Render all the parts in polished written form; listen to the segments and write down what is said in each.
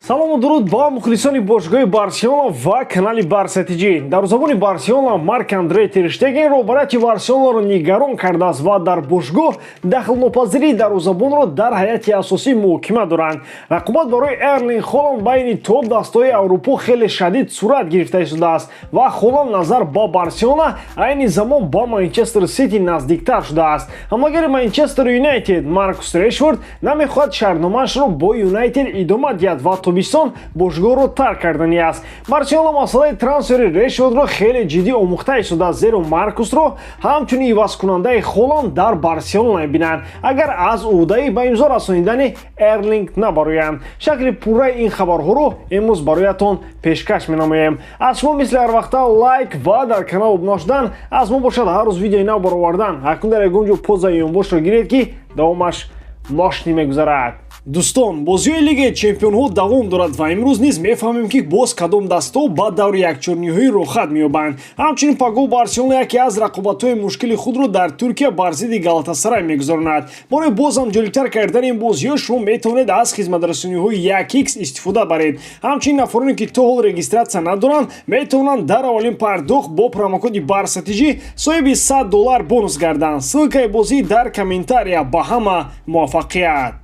Салому дуруд ба мухлисони бошгоҳи Барселона ва канали Барса ТЖ. Дарвозабони Барселона Марк Андре Терштеген роҳбарияти Барселонаро нигарон кардааст ва дар бошгоҳ дахлнопазирии дарвозабонро дар ҳайати асосӣ муҳокима доранд. Рақобат барои Эрлинг Холанд байни топ дастаҳои Аврупо хеле шадид сурат гирифта истодааст ва Холанд назар ба Барселона айни замон ба Манчестер Сити наздиктар шудааст. Ҳамлагари Манчестер Юнайтед Маркус Решфорд намехоҳад шартномаашро бо Юнайтед идома диҳад ва тобистон бошгоҳро тарк карданӣ аст. Барселона масъалаи трансфери Решфордро хеле ҷиддӣ омӯхта истодааст, зеро Маркусро ҳамчун ивазкунандаи Холанд дар Барселона мебинанд, агар аз ӯҳдаи ба имзо расонидани Эрлинг набароянд. Шакли пурраи ин хабарҳоро имрӯз бароятон пешкаш менамоем. Аз шумо мисли ҳарвақта лайк ва дар канал обуна шудан, аз мо бошад ҳар рӯз видеои нав баровардан. Акнун дар ягон ҷо позаи ёнбошро гиред, ки давомаш мошни мегузарад. Дӯстон, бозиҳои Лигаи чемпионҳо давом дорад ва имрӯз низ мефаҳмем, ки боз кадом дастаҳо ба даври якчорниҳоӣ роҳхат меёбанд. Ҳамчунин пагоҳ Барселона яке аз рақобатҳои мушкили худро дар Туркия бар зидди Галатасарай мегузаронад. Барои бозам ҷолибтар кардани ин бозиҳо шумо метавонед аз хизматрасониҳои 1x истифода баред. Ҳамчунин нафароне, ки то ҳол регистрация надоранд, метавонанд дар аввалин пардохт бо промокоди Барса ТЖ соҳиби 100 доллар бонус гарданд. Ссылкаи бозӣ дар комментария. Ба ҳама муваффақият!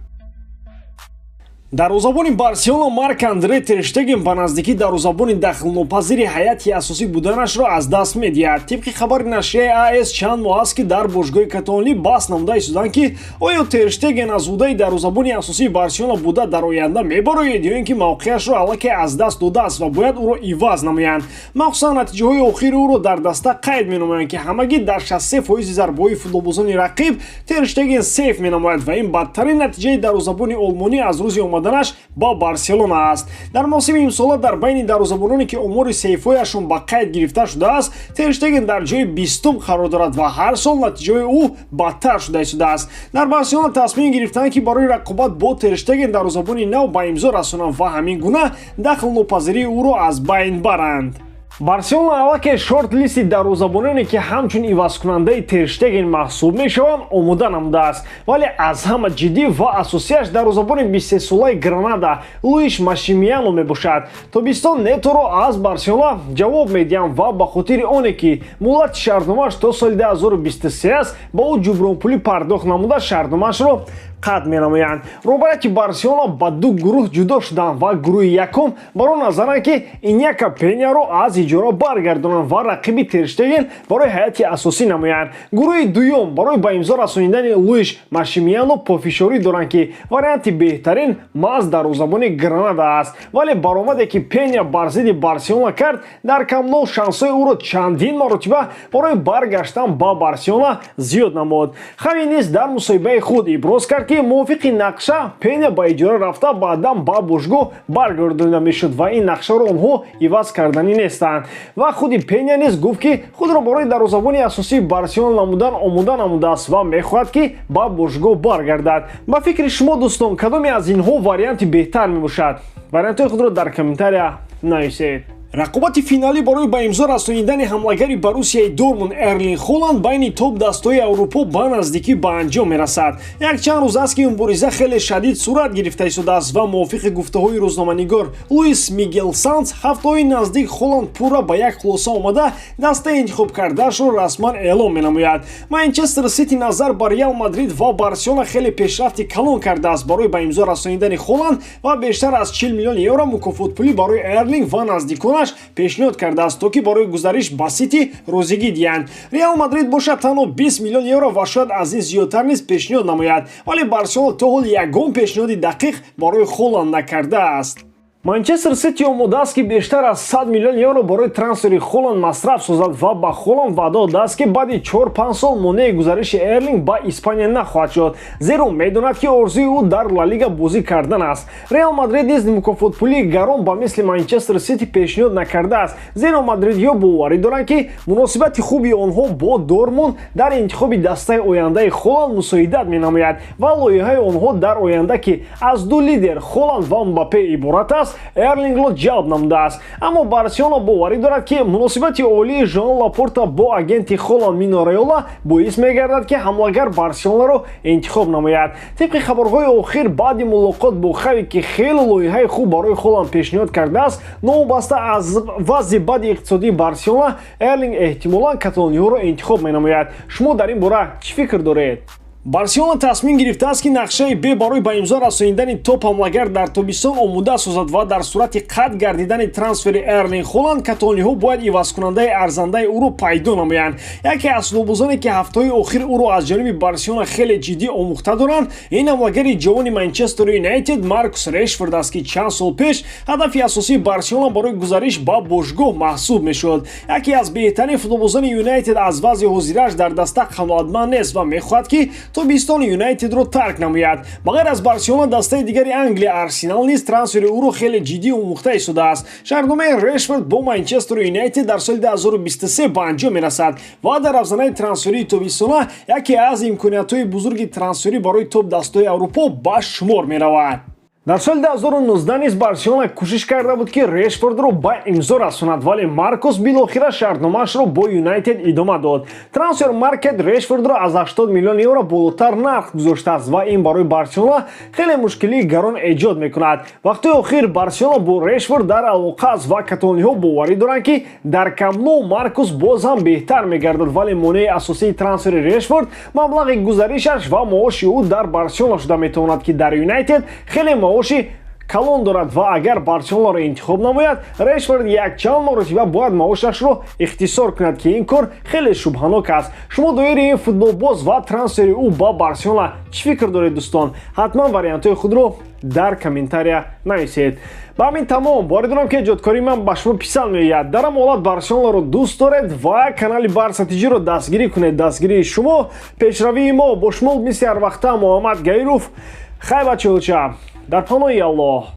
Дарвозабони Барселона Марк Андре Терштеген ба наздикӣ дарвозабони дахлнопазири ҳайати асосӣ буданашро аз даст медиҳад. Тибқи хабари нашрияи АС, чанд моҳ аст, ки дар бошгоҳи каталонӣ баҳс намуда истоданд, ки оё Терштеген аз ӯҳдаи дарвозабони асосии Барселона буда дар оянда мебарояд ё ин ки мавқеашро аллакай аз даст додааст ва бояд ӯро иваз намоянд. Махсусан натиҷаҳои охири ӯро дар даста қайд менамоянд, ки ҳамагӣ дар 63 фоизи зарбаҳои футболбозони рақиб Терштеген сейв менамояд ва ин бадтарин натиҷаи дарвозабони олмонӣ аз рӯзи омаданаш ба Барселона аст. Дар мавсими имсола дар байни дарвозабононе, ки омори сейфҳояшон ба қайд гирифта шудааст, Терштеген дар ҷои 20-ум қарор дорад ва ҳар сол натиҷаҳои ӯ бадтар шуда истодааст. Дар Барселона тасмим гирифтанд, ки барои рақобат бо Терштеген дарвозабони нав ба имзо расонанд ва ҳамин гуна дахлнопазирии ӯро аз байн баранд. Барселона аллакай шорт-листи дарвозабононе, ки ҳамчун ивазкунандаи Терштеген маҳсуб мешаванд, омода намудааст, вале аз ҳама ҷиддӣ ва асосияш дарвозабони 23-солаи Гранада Луиш Машимиано мебошад. Тобистон Неторо аз Барселона ҷавоб медиҳанд ва ба хотири оне, ки муҳлати шартномааш то соли 2023 аст, ба ӯ ҷубронпулӣ пардохт намуда, шартномаашро қатъ менамоянд. Роҳбарияти Барселона ба ду гурӯҳ ҷудо шуданд ва гурӯҳи якум бар он назаранд, ки Иняка Пеняро аз иҷора баргардонанд ва рақиби Терштеген барои ҳайати асосӣ намоянд. Гурӯҳи дуюм барои ба имзо расонидани Луиш Машимиано пофишорӣ доранд, ки варианти беҳтарин маҳз дарвозабони Гранада аст, вале баромаде, ки Пеня бар зидди Барселона кард дар Камп Ноу, шансҳои ӯро чандин маротиба барои баргаштан ба Барселона зиёд намуд. Хави низ дар мусоҳибаи худ иброз кард, ки мувофиқи нақша Пеня ба иҷора рафта, баъдан ба бошгоҳ баргардонида мешуд ва ин нақшаро онҳо иваз карданӣ нестанд. Ва худи Пеня низ гуфт, ки худро барои дарвозабони асосии Барселона намудан омода намудааст ва мехоҳад, ки ба бошгоҳ баргардад. Ба фикри шумо, дӯстон, кадоме аз инҳо варианти беҳтар мебошад? Вариантҳои худро дар комментария нависед. Рақобати финалӣ барои ба имзо расонидани ҳамлагари Боруссияи Дортмунд Эрлинг Холанд байни топ дастаҳои Аврупо ба наздикӣ ба анҷом мерасад. Якчанд рӯз аст, ки мубориза хеле шадид сурат гирифта истодааст ва мувофиқи гуфтаҳои рӯзноманигор Луис Мигел Санс, ҳафтаҳои наздик Холанд пурра ба як хулоса омада, дастаи интихобкардаашро расман эълон менамояд. Манчестер Сити назар ба Реал Мадрид ва Барселона хеле пешрафти калон кардааст барои ба имзо расонидани Холанд ва бештар аз 40 миллион евро мукофотпулӣ барои Эрлинг ва наздиконаш пешниҳод кардааст, то ки барои гузариш ба Сити розигӣ диҳанд. Реал Мадрид бошад, танҳо 20 миллион евро ва шояд аз ин зиёдтар низ пешниҳод намояд, вале Барселона то ҳол ягон пешниҳоди дақиқ барои Холанд накардааст. Манчестер Сити омода аст, ки бештар аз 100 миллион евро барои трансфери Холанд масраф созад ва ба Холанд ваъда додааст, ки баъди 4-5 сол монеи гузариши Эрлинг ба Испания нахоҳад шуд, зеро медонад, ки орзуи ӯ дар Ла Лига бозӣ кардан аст. Реал Мадрид низ мукофотпулии гарон ба мисли Манчестер Сити пешниҳод накардааст, зеро мадридиҳо боварӣ доранд, ки муносибати хуби онҳо бо Дортмунд дар интихоби дастаи ояндаи Холанд мусоидат менамояд ва лоиҳаи онҳо дар оянда, ки аз ду лидер Холанд ва Мбаппе иборат аст. пас Эрлингро ҷалб намудааст. Аммо Барселона боварӣ дорад, ки муносибати олии Жоан Лапорта бо агенти Холанд Мино Райола боис мегардад, ки ҳамлагар Барселонаро интихоб намояд. Тибқи хабарҳои охир, баъди мулоқот бо Хави, ки хеле лоиҳаи хуб барои Холанд пешниҳод кардааст, новобаста аз вазъи бади иқтисодии Барселона, Эрлинг эҳтимолан каталониҳоро интихоб менамояд. Шумо дар ин бора чӣ фикр доред? Барселона тасмим гирифтааст, ки нақшаи Б барои ба имзо расонидани топ ҳамлагар дар тобистон омода созад ва дар сурати қатъ гардидани трансфери Эрлинг Холанд каталониҳо бояд ивазкунандаи арзандаи ӯро пайдо намоянд. Яке аз футболбозоне, ки ҳафтаҳои охир ӯро аз ҷониби Барселона хеле ҷиддӣ омӯхта доранд, ин ҳамлагари ҷавони Манчестер Юнайтед Маркус Решфорд аст, ки чанд сол пеш ҳадафи асосии Барселона барои гузариш ба бошгоҳ маҳсуб мешуд. Яке аз беҳтарин футболбозони Юнайтед аз вазъи ҳозираш дар даста қаноатманд нест ва мехоҳад, ки тобистон Юнайтедро тарк намояд. Ба ғайр аз Барселона, дастаи дигари Англия Арсенал низ трансфери ӯро хеле ҷиддӣ омӯхта истодааст. Шартномаи Решфорд бо Манчестер Юнайтед дар соли 2023 ба анҷом мерасад ва дар афзанаи трансферии тобистона яке аз имкониятҳои бузурги трансферӣ барои топ дастаҳои Аврупо ба шумор меравад. Дар соли 2019 низ Барселона кӯшиш карда буд, ки Решфордро ба имзо расонад, вале Маркос билохира шартномаашро бо Юнайтед идома дод. Трансфер Маркет Решфордро аз 80 миллион евро болотар нарх гузоштааст ва ин барои Барселона хеле мушкилии гарон эҷод мекунад. Вақтҳои охир Барселона бо Решфорд дар алоқа аст ва каталониҳо боварӣ доранд, ки дар Камп Ноу Маркус боз ҳам беҳтар мегардад, вале монеаи асосии трансфери Решфорд маблағи гузаришаш ва маоши ӯ дар Барселона шуда метавонад, ки дар Юнайтед хеле маоши калон дорад ва агар Барселонаро интихоб намояд, Решфорд якчанд маротиба бояд маошашро ихтисор кунад, ки ин кор хеле шубҳанок аст. Шумо доири ин футболбоз ва трансфери ӯ ба Барселона чӣ фикр доред, дӯстон? Ҳатман вариантҳои худро дар комментария нависед. Ба ҳамин тамом. Боварӣ дорам, ки эҷодкории ман ба шумо писанд меояд. Дар ҳам ҳолат Барселонаро дӯст доред ва канали Барса Тиҷиро дастгирӣ кунед. Дастгирии шумо пешравии мо. Бо шумо мисли ҳарвақта Муҳаммад Гаиров. Хай, бачаоча, дар паноҳи Аллоҳ.